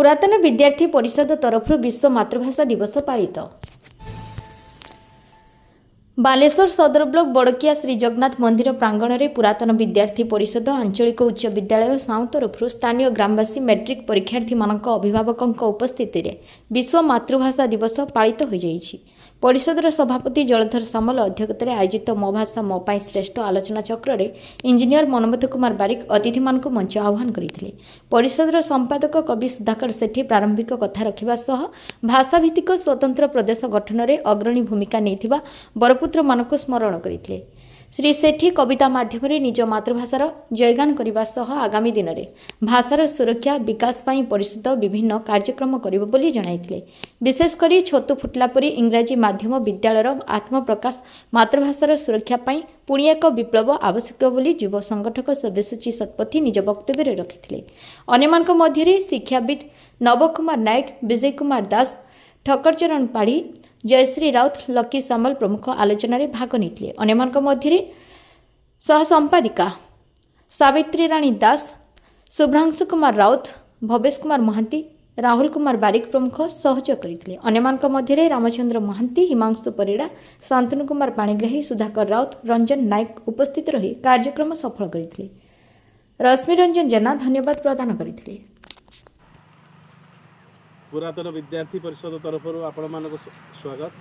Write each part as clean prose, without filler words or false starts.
ପୁରାତନ ବିଦ୍ୟାର୍ଥୀ ପରିଷଦ ତରଫରୁ ବିଶ୍ୱ ମାତୃଭାଷା ଦିବସ ପାଳିତ। ବାଲେଶ୍ୱର ସଦର ବ୍ଲକ ବଡ଼କିଆ ଶ୍ରୀ ଜଗନ୍ନାଥ ମନ୍ଦିର ପ୍ରାଙ୍ଗଣରେ ପୁରାତନ ବିଦ୍ୟାର୍ଥୀ ପରିଷଦ ଆଞ୍ଚଳିକ ଉଚ୍ଚ ବିଦ୍ୟାଳୟ ସାଉଁ ତରଫରୁ ସ୍ଥାନୀୟ ଗ୍ରାମବାସୀ, ମେଟ୍ରିକ ପରୀକ୍ଷାର୍ଥୀମାନଙ୍କ ଅଭିଭାବକଙ୍କ ଉପସ୍ଥିତିରେ ବିଶ୍ୱ ମାତୃଭାଷା ଦିବସ ପାଳିତ ହୋଇଯାଇଛି। ପରିଷଦର ସଭାପତି ଜଳଧର ସାମଲ ଅଧ୍ୟକ୍ଷତାରେ ଆୟୋଜିତ "ମୋ ଭାଷା ମୋ ପାଇଁ ଶ୍ରେଷ୍ଠ" ଆଲୋଚନା ଚକ୍ରରେ ଇଞ୍ଜିନିୟର ମନମୋଥ କୁମାର ବାରିକ ଅତିଥିମାନଙ୍କୁ ମଞ୍ଚ ଆହ୍ୱାନ କରିଥିଲେ। ପରିଷଦର ସମ୍ପାଦକ କବି ସୁଧାକର ସେଠୀ ପ୍ରାରମ୍ଭିକ କଥା ରଖିବା ସହ ଭାଷାଭିତ୍ତିକ ସ୍ୱତନ୍ତ୍ର ପ୍ରଦେଶ ଗଠନରେ ଅଗ୍ରଣୀ ଭୂମିକା ନେଇଥିବା ବରପୁତ୍ରମାନଙ୍କୁ ସ୍ମରଣ କରିଥିଲେ। ଶ୍ରୀ ସେଠୀ କବିତା ମାଧ୍ୟମରେ ନିଜ ମାତୃଭାଷାର ଜୟଗାନ କରିବା ସହ ଆଗାମୀ ଦିନରେ ଭାଷାର ସୁରକ୍ଷା, ବିକାଶ ପାଇଁ ପରିଷଦ ବିଭିନ୍ନ କାର୍ଯ୍ୟକ୍ରମ କରିବ ବୋଲି ଜଣାଇଥିଲେ। ବିଶେଷ କରି ଛତୁ ଫୁଟିଲା ପରି ଇଂରାଜୀ ମାଧ୍ୟମ ବିଦ୍ୟାଳୟର ଆତ୍ମପ୍ରକାଶ, ମାତୃଭାଷାର ସୁରକ୍ଷା ପାଇଁ ପୁଣି ଏକ ବିପ୍ଳବ ଆବଶ୍ୟକ ବୋଲି ଯୁବ ସଂଗଠକ ସବ୍ୟସାଚୀ ଶତପଥୀ ନିଜ ବକ୍ତବ୍ୟରେ ରଖିଥିଲେ। ଅନ୍ୟମାନଙ୍କ ମଧ୍ୟରେ ଶିକ୍ଷାବିତ୍ ନବକୁମାର ନାୟକ, ବିଜୟ କୁମାର ଦାସ, ଠକରଚରଣ ପାଢ଼ୀ, ଜୟଶ୍ରୀ ରାଉତ, ଲକି ସାମଲ ପ୍ରମୁଖ ଆଲୋଚନାରେ ଭାଗ ନେଇଥିଲେ। ଅନ୍ୟମାନଙ୍କ ମଧ୍ୟରେ ସହ ସମ୍ପାଦିକା ସାବିତ୍ରୀ ରାଣୀ ଦାସ, ଶୁଭ୍ରାଂଶୁ କୁମାର ରାଉତ, ଭବେଶ କୁମାର ମହାନ୍ତି, ରାହୁଲ କୁମାର ବାରିକ ପ୍ରମୁଖ ସହଯୋଗ କରିଥିଲେ। ଅନ୍ୟମାନଙ୍କ ମଧ୍ୟରେ ରାମଚନ୍ଦ୍ର ମହାନ୍ତି, ହିମାଂଶୁ ପରିଡ଼ା, ଶାନ୍ତନୁ କୁମାର ପାଣିଗ୍ରାହୀ, ସୁଧାକର ରାଉତ, ରଞ୍ଜନ ନାୟକ ଉପସ୍ଥିତ ରହି କାର୍ଯ୍ୟକ୍ରମ ସଫଳ କରିଥିଲେ। ରଶ୍ମିରଞ୍ଜନ ଜେନା ଧନ୍ୟବାଦ ପ୍ରଦାନ କରିଥିଲେ। ପୁରାତନ ବିଦ୍ୟାର୍ଥୀ ପରିଷଦ ତରଫରୁ ଆପଣମାନଙ୍କୁ ସ୍ୱାଗତ।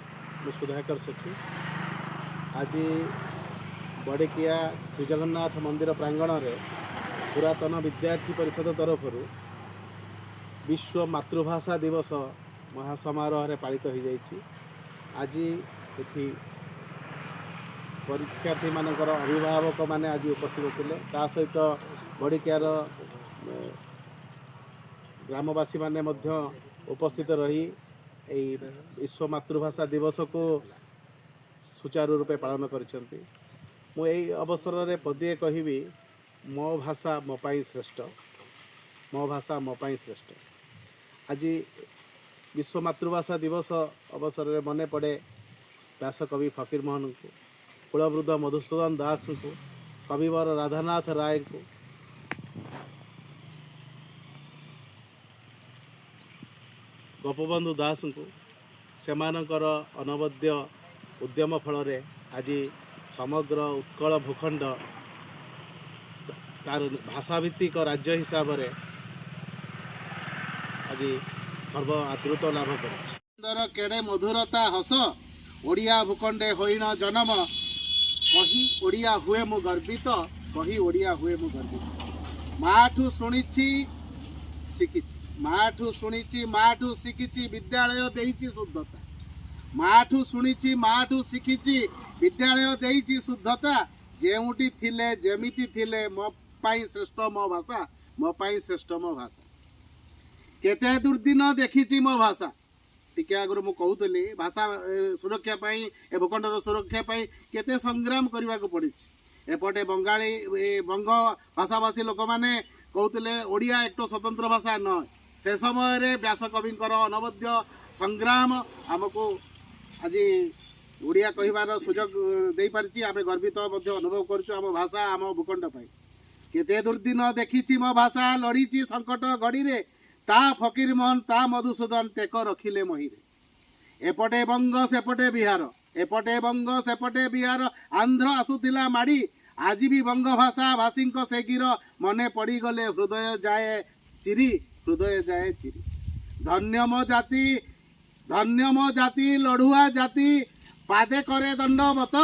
ମୁଁ ସୁଧାକର ସେଠୀ। ଆଜି ବଡ଼ିକିଆ ଶ୍ରୀଜଗନ୍ନାଥ ମନ୍ଦିର ପ୍ରାଙ୍ଗଣରେ ପୁରାତନ ବିଦ୍ୟାର୍ଥୀ ପରିଷଦ ତରଫରୁ ବିଶ୍ୱ ମାତୃଭାଷା ଦିବସ ମହାସମାରୋହରେ ପାଳିତ ହୋଇଯାଇଛି। ଆଜି ଏଠି ପରୀକ୍ଷାର୍ଥୀମାନଙ୍କର ଅଭିଭାବକମାନେ ଆଜି ଉପସ୍ଥିତ ଥିଲେ। ତା ସହିତ ବଡ଼ିକିଆର ଗ୍ରାମବାସୀମାନେ ମଧ୍ୟ ଉପସ୍ଥିତ ରହି ଏହି ବିଶ୍ୱ ମାତୃଭାଷା ଦିବସକୁ ସୁଚାରୁ ରୂପେ ପାଳନ କରିଛନ୍ତି। ମୁଁ ଏଇ ଅବସରରେ ପଦିଏ କହିବି, ମୋ ଭାଷା ମୋ ପାଇଁ ଶ୍ରେଷ୍ଠ, ମୋ ଭାଷା ମୋ ପାଇଁ ଶ୍ରେଷ୍ଠ। ଆଜି ବିଶ୍ୱ ମାତୃଭାଷା ଦିବସ ଅବସରରେ ମନେ ପଡ଼େ ବ୍ୟାସକବି ଫକୀରମୋହନଙ୍କୁ, କୁଳବୃଦ୍ଧ ମଧୁସୂଦନ ଦାସଙ୍କୁ, କବିବର ରାଧାନାଥ ରାୟଙ୍କୁ, ଗୋପବନ୍ଧୁ ଦାସଙ୍କୁ। ସେମାନଙ୍କର ଅନବଦ୍ୟ ଉଦ୍ୟମ ଫଳରେ ଆଜି ସମଗ୍ର ଉତ୍କଳ ଭୂଖଣ୍ଡ ତାର ଭାଷାଭିତ୍ତିକ ରାଜ୍ୟ ହିସାବରେ ଆଜି ସର୍ବ ଆଦୃତ ଲାଭ କରିଛି। ସୁନ୍ଦର କେଡ଼େ ମଧୁରତା ହସ, ଓଡ଼ିଆ ଭୂଖଣ୍ଡେ ହୋଇଣ ଜନମ, କହି ଓଡ଼ିଆ ହୁଏ ମୁଁ ଗର୍ବିତ, କହି ଓଡ଼ିଆ ହୁଏ ମୁଁ ଗର୍ବିତ। ମାଠୁ ଶୁଣିଛି ଶିଖିଛି, ମାଠୁ ଶୁଣିଛି ମାଠୁ ଶିଖିଛି, ବିଦ୍ୟାଳୟ ଦେଇଛି ଶୁଦ୍ଧତା। ମାଠୁ ଶୁଣିଛି ମାଠୁ ଶିଖିଛି, ବିଦ୍ୟାଳୟ ଦେଇଛି ଶୁଦ୍ଧତା। ଯେଉଁଠି ଥିଲେ ଯେମିତି ଥିଲେ, ମୋ ପାଇଁ ଶ୍ରେଷ୍ଠ ମୋ ଭାଷା, ମୋ ପାଇଁ ଶ୍ରେଷ୍ଠ ମୋ ଭାଷା। କେତେ ଦୁର୍ଦିନ ଦେଖିଛି ମୋ ଭାଷା। ଟିକେ ଆଗରୁ ମୁଁ କହୁଥିଲି, ଭାଷା ସୁରକ୍ଷା ପାଇଁ, ଏ ଭୂଖଣ୍ଡର ସୁରକ୍ଷା ପାଇଁ କେତେ ସଂଗ୍ରାମ କରିବାକୁ ପଡ଼ିଛି। ଏପଟେ ବଙ୍ଗାଳୀ, ଏ ବଙ୍ଗ ଭାଷାଭାଷୀ ଲୋକମାନେ କହୁଥିଲେ ଓଡ଼ିଆ ଏକ ସ୍ୱତନ୍ତ୍ର ଭାଷା ନୁହେଁ। ସେ ସମୟରେ ବ୍ୟାସକବିଙ୍କର ଅନବଦ୍ୟ ସଂଗ୍ରାମ ଆମକୁ ଆଜି ଓଡ଼ିଆ କହିବାର ସୁଯୋଗ ଦେଇପାରିଛି। ଆମେ ଗର୍ବିତ ମଧ୍ୟ ଅନୁଭବ କରୁଛୁ ଆମ ଭାଷା, ଆମ ଭୂଖଣ୍ଡ ପାଇଁ। କେତେ ଦୁର୍ଦିନ ଦେଖିଛି ମୋ ଭାଷା, ଲଢ଼ିଛି ସଙ୍କଟ ଘଡ଼ିରେ, ତା ଫକୀରମୋହନ ତା ମଧୁସୂଦନ ଟେକ ରଖିଲେ ମହିରେ। ଏପଟେ ବଙ୍ଗ ସେପଟେ ବିହାର, ଏପଟେ ବଙ୍ଗ ସେପଟେ ବିହାର, ଆନ୍ଧ୍ର ଆସୁଥିଲା ମାଡ଼ି। ଆଜି ବି ବଙ୍ଗ ଭାଷା ଭାଷୀଙ୍କ ସେ ଗୀର ମନେ ପଡ଼ିଗଲେ ହୃଦୟ ଯାଏ ଚିରି, ହୃଦୟ ଯାଏ ଚିରି। ଧନ୍ୟ ମୋ ଜାତି, ଧନ୍ୟ ମୋ ଜାତି, ଲଢ଼ୁଆ ଜାତି, ପାଦେ କରେ ଦଣ୍ଡବତ।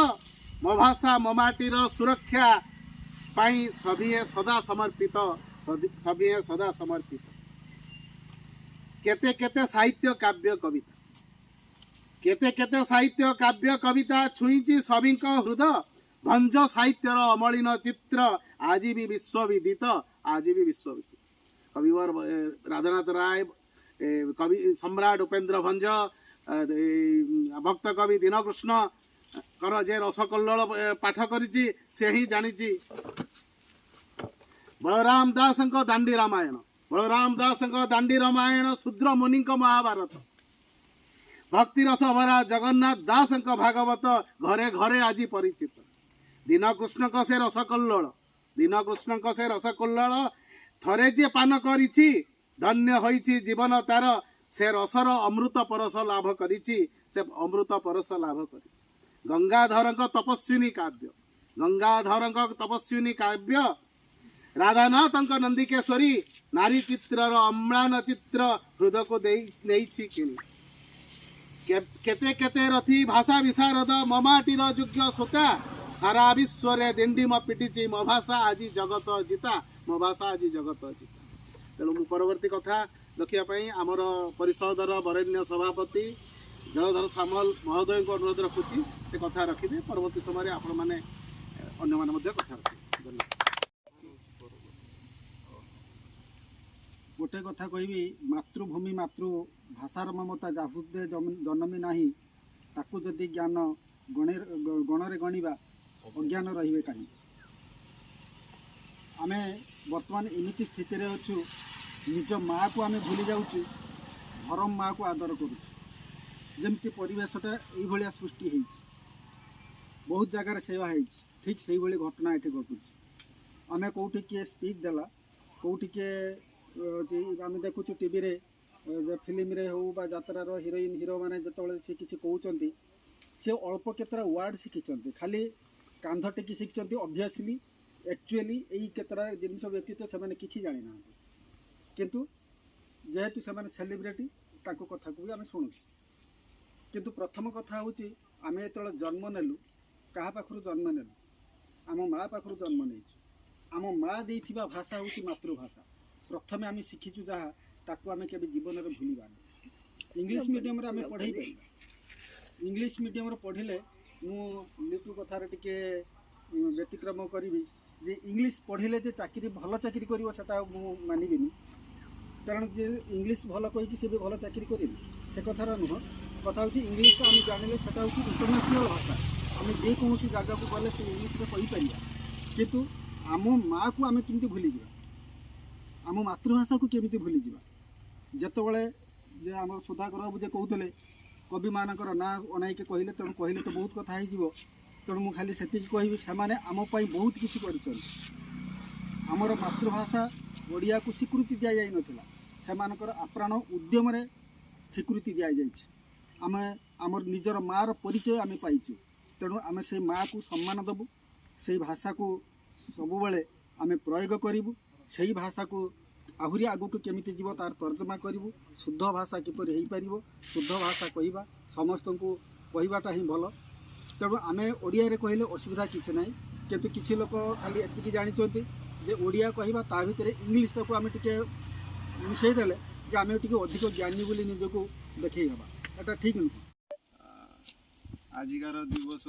ମୋ ଭାଷା ମୋ ମାଟିର ସୁରକ୍ଷା ପାଇଁ ସଭିଏଁ ସଦା ସମର୍ପିତ, ସଭିଏଁ ସଦା ସମର୍ପିତ। କେତେ କେତେ ସାହିତ୍ୟ କାବ୍ୟ କବିତା, କେତେ କେତେ ସାହିତ୍ୟ କାବ୍ୟ କବିତା ଛୁଇଁଛି ସଭିଙ୍କ ହୃଦ। ଭଞ୍ଜ ସାହିତ୍ୟର ଅମଳିନ ଚିତ୍ର ଆଜି ବି ବିଶ୍ୱବିଦିତ, ଆଜି ବି ବିଶ୍ୱବିଦିତ। କବିବର ରାଧାନାଥ ରାୟ, କବି ସମ୍ରାଟ ଉପେନ୍ଦ୍ର ଭଞ୍ଜ, ଭକ୍ତ କବି ଦୀନକୃଷ୍ଣ କର ଯେ ରସକଲ୍ଲୋଳ ପାଠ କରିଛି ସେ ହିଁ ଜାଣିଛି। ବଳରାମ ଦାସଙ୍କ ଦାଣ୍ଡି ରାମାୟଣ, ବଳରାମ ଦାସଙ୍କ ଦାଣ୍ଡି ରାମାୟଣ ଶୂଦ୍ର ମୁନିଙ୍କ ମହାଭାରତ, ଭକ୍ତି ରସ ଭରା ଜଗନ୍ନାଥ ଦାସଙ୍କ ଭାଗବତ ଘରେ ଘରେ ଆଜି ପରିଚିତ। ଦୀନକୃଷ୍ଣଙ୍କ ସେ ରସକଲ୍ଲୋଳ, ଦୀନକୃଷ୍ଣଙ୍କ ସେ ରସକଲ୍ଲୋଳ ଥରେ ଯିଏ ପାନ କରିଛି ଧନ୍ୟ ହୋଇଛି ଜୀବନ ତାର, ସେ ରସର ଅମୃତ ପରଶ ଲାଭ କରିଛି, ସେ ଅମୃତ ପରଶ ଲାଭ କରିଛି। ଗଙ୍ଗାଧରଙ୍କ ତପସ୍ୱିନୀ କାବ୍ୟ, ଗଙ୍ଗାଧରଙ୍କ ତପସ୍ୱିନୀ କାବ୍ୟ, ରାଧାନାଥଙ୍କ ନନ୍ଦିକେଶ୍ୱରୀ, ନାରୀ ଚିତ୍ରର ଅମ୍ଳାନ ଚିତ୍ର ହୃଦକୁ ଦେଇ ନେଇଛି କିଣି। କେତେ କେତେ ରଥୀ, ଭାଷା ବିଶାରଦ, ମମାଟିର ଯୋଗ୍ୟ ଶ୍ରୋତା, ସାରା ବିଶ୍ୱରେ ଦିଣ୍ଡିମ ପିଟିଛି, ମୋ ଭାଷା ଆଜି ଜଗତ ଜିତା, ମୋ ଭାଷା ଆଜି ଜଗତ ଜିତା। ତେଣୁ ମୁଁ ପରବର୍ତ୍ତୀ କଥା ରଖିବା ପାଇଁ ଆମର ପରିଷଦର ବରେଣ୍ୟ ସଭାପତି ଜଳଧର ସାମଲ ମହୋଦୟଙ୍କୁ ଅନୁରୋଧ ରଖୁଛି, ସେ କଥା ରଖିବେ। ପରବର୍ତ୍ତୀ ସମୟରେ ଆପଣମାନେ ଅନ୍ୟମାନେ ମଧ୍ୟ କଥା ରଖିବେ। ଧନ୍ୟବାଦ। ଗୋଟେ କଥା କହିବି, ମାତୃଭୂମି ମାତୃ ଭାଷାର ମମତା ଯା ହୃଦେ ଜନମି ନାହିଁ, ତାକୁ ଯଦି ଜ୍ଞାନ ଗଣେ ଗଣରେ ଗଣିବା, ଅଜ୍ଞାନ ରହିବେ କାହିଁ? ଆମେ ବର୍ତ୍ତମାନ ଏମିତି ସ୍ଥିତିରେ ଅଛୁ, ନିଜ ମାଆକୁ ଆମେ ଭୁଲି ଯାଉଛୁ, ଧରମ ମାଆକୁ ଆଦର କରୁଛୁ। ଯେମିତି ପରିବେଶଟା ଏଇଭଳିଆ ସୃଷ୍ଟି ହେଇଛି, ବହୁତ ଜାଗାରେ ସେବା ହେଇଛି, ଠିକ୍ ସେଇଭଳି ଘଟଣା ଏଠି ଘଟୁଛି। ଆମେ କେଉଁଠି କିଏ ସ୍ପିଚ୍ ଦେଲା, କେଉଁଠି କିଏ ଆମେ ଦେଖୁଛୁ ଟିଭିରେ, ଫିଲ୍ମରେ ହେଉ ବା ଯାତ୍ରାର ହିରୋଇନ୍ ହିରୋମାନେ ଯେତେବେଳେ ସେ କିଛି କହୁଛନ୍ତି, ସେ ଅଳ୍ପ କେତେଟା ୱାର୍ଡ଼ ଶିଖିଛନ୍ତି, ଖାଲି କାନ୍ଧ ଟେକି ଶିଖିଛନ୍ତି। ଅବଭିୟସଲି ଆକ୍ଚୁଆଲି ଏଇ କେତେଟା ଜିନିଷ ବ୍ୟତୀତ ସେମାନେ କିଛି ଜାଣିନାହାନ୍ତି, କିନ୍ତୁ ଯେହେତୁ ସେମାନେ ସେଲିବ୍ରିଟି, ତାଙ୍କ କଥାକୁ ବି ଆମେ ଶୁଣୁଛୁ। କିନ୍ତୁ ପ୍ରଥମ କଥା ହେଉଛି, ଆମେ ଯେତେବେଳେ ଜନ୍ମ ନେଲୁ, କାହା ପାଖରୁ ଜନ୍ମ ନେଲୁ? ଆମ ମା ପାଖରୁ ଜନ୍ମ ନେଇଛୁ। ଆମ ମା ଦେଇଥିବା ଭାଷା ହେଉଛି ମାତୃଭାଷା। ପ୍ରଥମେ ଆମେ ଶିଖିଛୁ ଯାହା, ତାକୁ ଆମେ କେବେ ଜୀବନରେ ଭୁଲିବାନି। ଇଂଲିଶ ମିଡ଼ିୟମରେ ଆମେ ପଢ଼େଇ ପାରିବା। ଇଂଲିଶ ମିଡ଼ିୟମରେ ପଢ଼ିଲେ, ମୁଁ ଲିଟୁ କଥାରେ ଟିକେ ବ୍ୟତିକ୍ରମ କରିବି ଯେ ଇଂଲିଶ ପଢ଼ିଲେ ଯେ ଚାକିରି, ଭଲ ଚାକିରି କରିବ, ସେଟା ମୁଁ ମାନିବିନି। କାରଣ ଯିଏ ଇଂଲିଶ ଭଲ କହିଛି, ସେ ବି ଭଲ ଚାକିରି କରିନି, ସେ କଥାର ନୁହଁ। କଥା ହେଉଛି, ଇଂଲିଶଟା ଆମେ ଜାଣିଲେ ସେଟା ହେଉଛି ଇଣ୍ଟରନ୍ୟାସନାଲ୍ ଭାଷା, ଆମେ ଯେକୌଣସି ଜାଗାକୁ ଗଲେ ସେ ଇଂଲିଶରେ କହିପାରିବା। କିନ୍ତୁ ଆମ ମାଆକୁ ଆମେ କେମିତି ଭୁଲିଯିବା? ଆମ ମାତୃଭାଷାକୁ କେମିତି ଭୁଲିଯିବା? ଯେତେବେଳେ ଯେ ଆମର ସୁଧାକର ବାବୁ ଯେ କହୁଥିଲେ, କବିମାନଙ୍କର ନାଁ ଅନାଇକି କହିଲେ, ତେଣୁ କହିଲେ ତ ବହୁତ କଥା ହେଇଯିବ। ତେଣୁ ମୁଁ ଖାଲି ସେତିକି କହିବି, ସେମାନେ ଆମ ପାଇଁ ବହୁତ କିଛି କରିଛନ୍ତି। ଆମର ମାତୃଭାଷା ଓଡ଼ିଆକୁ ସ୍ୱୀକୃତି ଦିଆଯାଇନଥିଲା, ସେମାନଙ୍କର ଆପ୍ରାଣ ଉଦ୍ୟମରେ ସ୍ୱୀକୃତି ଦିଆଯାଇଛି। ଆମେ ଆମର ନିଜର ମାଆର ପରିଚୟ ଆମେ ପାଇଛୁ। ତେଣୁ ଆମେ ସେଇ ମାଆକୁ ସମ୍ମାନ ଦେବୁ, ସେଇ ଭାଷାକୁ ସବୁବେଳେ ଆମେ ପ୍ରୟୋଗ କରିବୁ, ସେଇ ଭାଷାକୁ ଆହୁରି ଆଗକୁ କେମିତି ଯିବ ତାର ତର୍ଜମା କରିବୁ। ଶୁଦ୍ଧ ଭାଷା କିପରି ହେଇପାରିବ, ଶୁଦ୍ଧ ଭାଷା କହିବା, ସମସ୍ତଙ୍କୁ କହିବାଟା ହିଁ ଭଲ। ତେଣୁ ଆମେ ଓଡ଼ିଆରେ କହିଲେ ଅସୁବିଧା କିଛି ନାହିଁ, କିନ୍ତୁ କିଛି ଲୋକ ଖାଲି ଏତିକି ଜାଣିଛନ୍ତି ଯେ ଓଡ଼ିଆ କହିବା, ତା ଭିତରେ ଇଂଲିଶଟାକୁ ଆମେ ଟିକେ ମିଶାଇ ଦେଲେ ଯେ ଆମେ ଟିକେ ଅଧିକ ଜ୍ଞାନୀ ବୋଲି ନିଜକୁ ଦେଖେଇ ହେବା, ଏଟା ଠିକ୍ ନୁହଁ। ଆଜିକାର ଦିବସ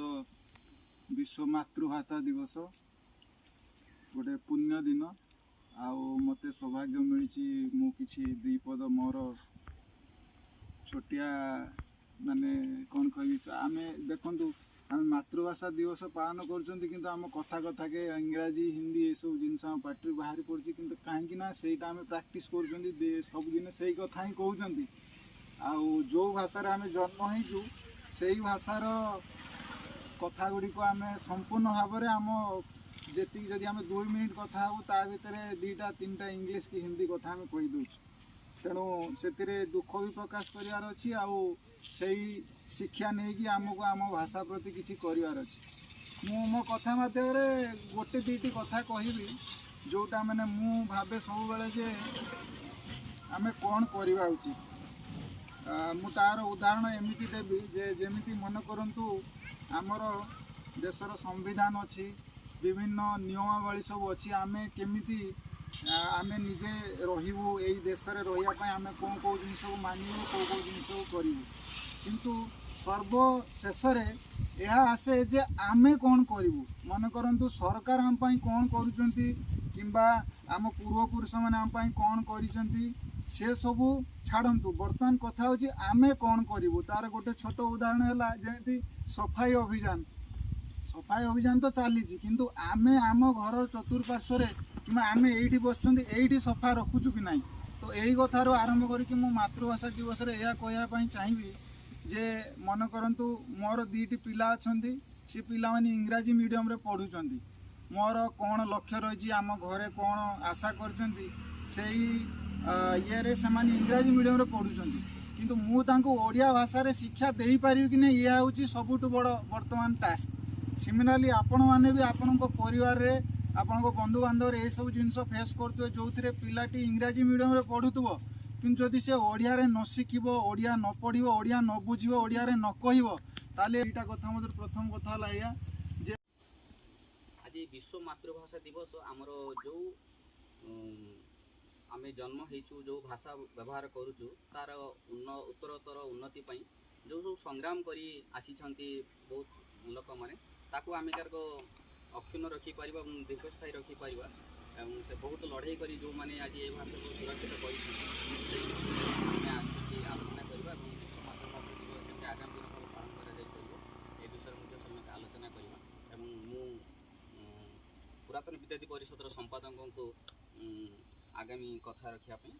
ବିଶ୍ୱ ମାତୃଭାଷା ଦିବସ, ଗୋଟେ ପୁଣ୍ୟ ଦିନ। ଆଉ ମୋତେ ସୌଭାଗ୍ୟ ମିଳିଛି, ମୁଁ କିଛି ଦୁଇ ପଦ ମୋର ଛୋଟିଆ, ମାନେ କ'ଣ କହିବି, ଆମେ ଦେଖନ୍ତୁ, ଆମେ ମାତୃଭାଷା ଦିବସ ପାଳନ କରୁଛନ୍ତି, କିନ୍ତୁ ଆମ କଥା କଥାକେ ଇଂରାଜୀ, ହିନ୍ଦୀ ଏସବୁ ଜିନିଷ ଆମ ପାଟିରୁ ବାହାରି ପଡ଼ୁଛି। କିନ୍ତୁ କାହିଁକି ନା ସେଇଟା ଆମେ ପ୍ରାକ୍ଟିସ୍ କରୁଛନ୍ତି, ସବୁଦିନ ସେଇ କଥା ହିଁ କହୁଛନ୍ତି। ଆଉ ଯେଉଁ ଭାଷାରେ ଆମେ ଜନ୍ମ ହେଇଛୁ, ସେଇ ଭାଷାର କଥା ଗୁଡ଼ିକ ଆମେ ସମ୍ପୂର୍ଣ୍ଣ ଭାବରେ ଆମ ଯେତିକି, ଯଦି ଆମେ 2 ମିନିଟ୍ କଥା ହେବୁ, ତା ଭିତରେ ଦୁଇଟା ତିନିଟା ଇଂଲିଶ କି ହିନ୍ଦୀ କଥା ଆମେ କହିଦେଉଛୁ। ତେଣୁ ସେଥିରେ ଦୁଃଖ ବି ପ୍ରକାଶ କରିବାର ଅଛି, ଆଉ ସେଇ ଶିକ୍ଷା ନେଇକି ଆମକୁ ଆମ ଭାଷା ପ୍ରତି କିଛି କରିବାର ଅଛି। ମୁଁ ମୋ କଥା ମାଧ୍ୟମରେ ଗୋଟେ ଦୁଇଟି କଥା କହିବି, ଯେଉଁଟା ମାନେ ମୁଁ ଭାବେ ସବୁବେଳେ ଯେ ଆମେ କ'ଣ କରିବା ଉଚିତ। ମୁଁ ତାର ଉଦାହରଣ ଏମିତି ଦେବି ଯେ ଯେମିତି ମନେ କରନ୍ତୁ, ଆମର ଦେଶର ସମ୍ବିଧାନ ଅଛି, ବିଭିନ୍ନ ନିୟମାବଳୀ ସବୁ ଅଛି। ଆମେ କେମିତି ଆମେ ନିଜେ ରହିବୁ, ଏଇ ଦେଶରେ ରହିବା ପାଇଁ ଆମେ କେଉଁ କେଉଁ ଜିନିଷକୁ ମାନିବୁ, କେଉଁ କେଉଁ ଜିନିଷକୁ କରିବୁ। କିନ୍ତୁ ସର୍ବଶେଷରେ ଏହା ଆସେ ଯେ ଆମେ କ'ଣ କରିବୁ? ମନେ କରନ୍ତୁ, ସରକାର ଆମ ପାଇଁ କ'ଣ କରୁଛନ୍ତି କିମ୍ବା ଆମ ପୂର୍ବପୁରୁଷମାନେ ଆମ ପାଇଁ କ'ଣ କରିଛନ୍ତି, ସେ ସବୁ ଛାଡ଼ନ୍ତୁ। ବର୍ତ୍ତମାନ କଥା ହେଉଛି ଆମେ କ'ଣ କରିବୁ। ତାର ଗୋଟେ ଛୋଟ ଉଦାହରଣ ହେଲା ଯେମିତି ସଫାଇ ଅଭିଯାନ। ସଫାଇ ଅଭିଯାନ ତ ଚାଲିଛି, କିନ୍ତୁ ଆମେ ଆମ ଘରର ଚତୁଃପାର୍ଶ୍ୱରେ କିମ୍ବା ଆମେ ଏଇଠି ବସୁଛନ୍ତି, ଏଇଠି ସଫା ରଖୁଛୁ କି ନାହିଁ? ତ ଏଇ କଥାରୁ ଆରମ୍ଭ କରିକି ମୁଁ ମାତୃଭାଷା ଦିବସରେ ଏହା କହିବା ପାଇଁ ଚାହିଁବି ଯେ ମନେ କରନ୍ତୁ, ମୋର ଦୁଇଟି ପିଲା ଅଛନ୍ତି, ସେ ପିଲାମାନେ ଇଂରାଜୀ ମିଡ଼ିୟମରେ ପଢ଼ୁଛନ୍ତି। ମୋର କ'ଣ ଲକ୍ଷ୍ୟ ରହିଛି, ଆମ ଘରେ କ'ଣ ଆଶା କରିଛନ୍ତି, ସେଇ ଇଏରେ ସେମାନେ ଇଂରାଜୀ ମିଡ଼ିୟମରେ ପଢ଼ୁଛନ୍ତି, କିନ୍ତୁ ମୁଁ ତାଙ୍କୁ ଓଡ଼ିଆ ଭାଷାରେ ଶିକ୍ଷା ଦେଇପାରିବି କି ନାହିଁ, ଇଏ ହେଉଛି ସବୁଠୁ ବଡ଼ ବର୍ତ୍ତମାନ ଟାସ୍କ। ସିମିଲାରଲି ଆପଣମାନେ ବି ଆପଣଙ୍କ ପରିବାରରେ, ଆପଣଙ୍କ ବନ୍ଧୁବାନ୍ଧବରେ ଏସବୁ ଜିନିଷ ଫେସ୍ କରୁଥିବେ, ଯେଉଁଥିରେ ପିଲାଟି ଇଂରାଜୀ ମିଡ଼ିୟମରେ ପଢ଼ୁଥିବ, କିନ୍ତୁ ଯଦି ସେ ଓଡ଼ିଆରେ ନ ଶିଖିବ, ଓଡ଼ିଆ ନ ପଢ଼ିବ, ଓଡ଼ିଆ ନ ବୁଝିବ, ଓଡ଼ିଆରେ ନ କହିବ, ତାହେଲେ ଏଇଟା କଥା ମଧ୍ୟରୁ ପ୍ରଥମ କଥା ହେଲା ଏଇଆ ଯେ ଆଜି ବିଶ୍ୱ ମାତୃଭାଷା ଦିବସ। ଆମର ଯେଉଁ ଆମେ ଜନ୍ମ ହେଇଛୁ, ଯେଉଁ ଭାଷା ବ୍ୟବହାର କରୁଛୁ, ତାର ଉତ୍ତରୋତ୍ତର ଉନ୍ନତି ପାଇଁ ଯେଉଁ ସବୁ ସଂଗ୍ରାମ କରି ଆସିଛନ୍ତି ବହୁତ ଲୋକମାନେ, ତାକୁ ଆମେ ତାର ଅକ୍ଷୁଣ୍ଣ ରଖିପାରିବା ଏବଂ ଦୀର୍ଘସ୍ଥାୟୀ ରଖିପାରିବା ଏବଂ ସେ ବହୁତ ଲଢ଼େଇ କରି ଯେଉଁମାନେ ଆଜି ଏ ଭାଷାକୁ ସୁରକ୍ଷିତ କରିଛନ୍ତି, ସେଇ ବିଷୟରେ ଆମେ କିଛି ଆଲୋଚନା କରିବା ଏବଂ ବିଶ୍ୱ ମାତୃଭାଷା ଦିବସ ଯେମିତି ଆଗାମୀ ଦିନ ଭାବେ ପାଳନ କରାଯାଇପାରିବ, ଏ ବିଷୟରେ ମଧ୍ୟ ସମସ୍ତେ ଆଲୋଚନା କରିବା। ଏବଂ ମୁଁ ପୁରାତନ ବିଦ୍ୟାର୍ଥୀ ପରିଷଦର ସମ୍ପାଦକଙ୍କୁ ଆଗାମୀ କଥା ରଖିବା ପାଇଁ